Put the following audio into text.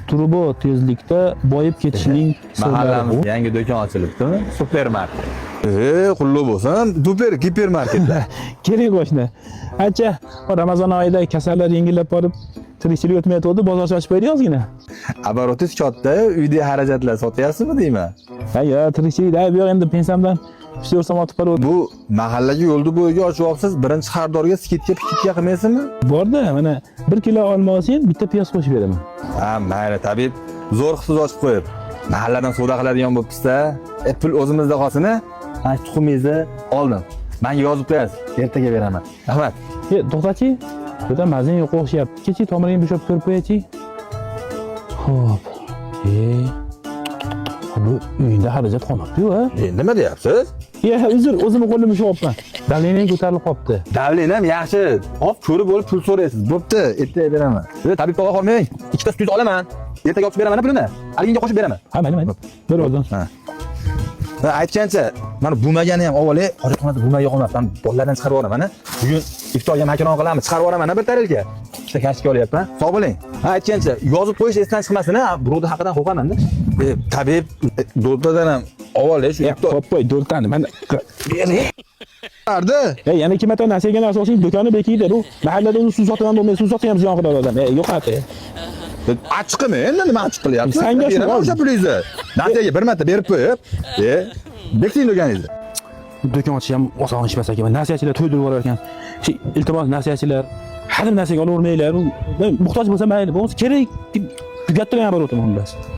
Turbo tezlikda boyib ketishning sirlari. Mahallamizda yangi do'kon ochilibdimi? Supermarket. Qulluq bo'lsin. Duper gipermarketlar. Keling, qo'shni. Ancha Ramazon oyida kasallar yengillab borib, tirikchilik o'tmayotgandi, bozor ochib qo'ydik ozgina. Оборот ingiz katta, uyda xarajatlar sotyapsizmi deyman. Ha, yo, tirikchilik da bu yoq endi pensiyamdan 3-4 so'm ortib qolib Bu mahallaga yo'lni bo'yiga ochib olibsiz, birinchi xaridorga скидка pikidka qilmaysizmi? Borda, mana 1 kilo olma olsang, bitta piyoz qo'shib beraman. Ha, mayli, tabib, zo'r qilsiz ochib qo'yib. Mahalladan savdo qiladigan bo'libsiz-da. Pul o'zimizda qolsin, a? Mana shu tuxumingizni oldim. Menga yozib qo'yasiz, ertaga beraman. Rahmat. E, to'xtachi. Bu mazang yo'q o'xshayapti. Kechi tomiringni bo'shab ko'rib qo'yachi. Xo'p. E. Bu uyingda xarajat qolmabdi-yu, a? Nima deyapsiz? Ya, uzr, o'zimni qo'lim ushyapman. Давление ko'tarilib qolibdi. Давление ham yaxshi. Hop, ko'rib bo'lib pul so'raysiz. Bo'pti, ertaga beraman. Tabib tog'a, qolmang. Ikkita sutingizni olaman. Ertaga olib beraman pulini. Haliginga qo'shib beraman. Ha, mayli, mayli. Bir ozdan. Ha. Ha, aytgancha, mana bo'lmagani ham olay, hojatxonada bo'lmaga qolmabdi. Bolalardan chiqarib yuboraman, a. Bugun iftorga makaron qilamiz, chiqarib yuboraman bir tarelka. Ikkita kashka olyapman. Sog' bo'ling. Ha, aytgancha, yozib qo'yish esdan chiqmasin, a, birovni haqidan qo'rqaman-da. Tabib, do'ltadan ham olay shu Ya, qo'yib qo'y, do'ltani. Mana iftorda. E, yana ikki marta nasiyaga narsa olsang, do'koni bekiydi. Bu mahallada o'zi suv sotaman bo'lmay, suv sotsa ham ziyon qiladi odam. E, yo'qot. Achchiqmi endi nima achchiq qilyapsiz? Sanga shu Beraman o'sha pulingizni. Nasiyaga bir marta berib qo'yib, bekiting do'koningizni. Do'kon ochish ham oson ish emas ekan. Nasiyachilar to'ydirib yuborar ekan. Shu, iltimos, nasiyachilar, hadeb nasiyaga olavermanglar. Muhtoj bo'lsa mayli, bo'lmasa kerak tugatib ham оборот im xullas.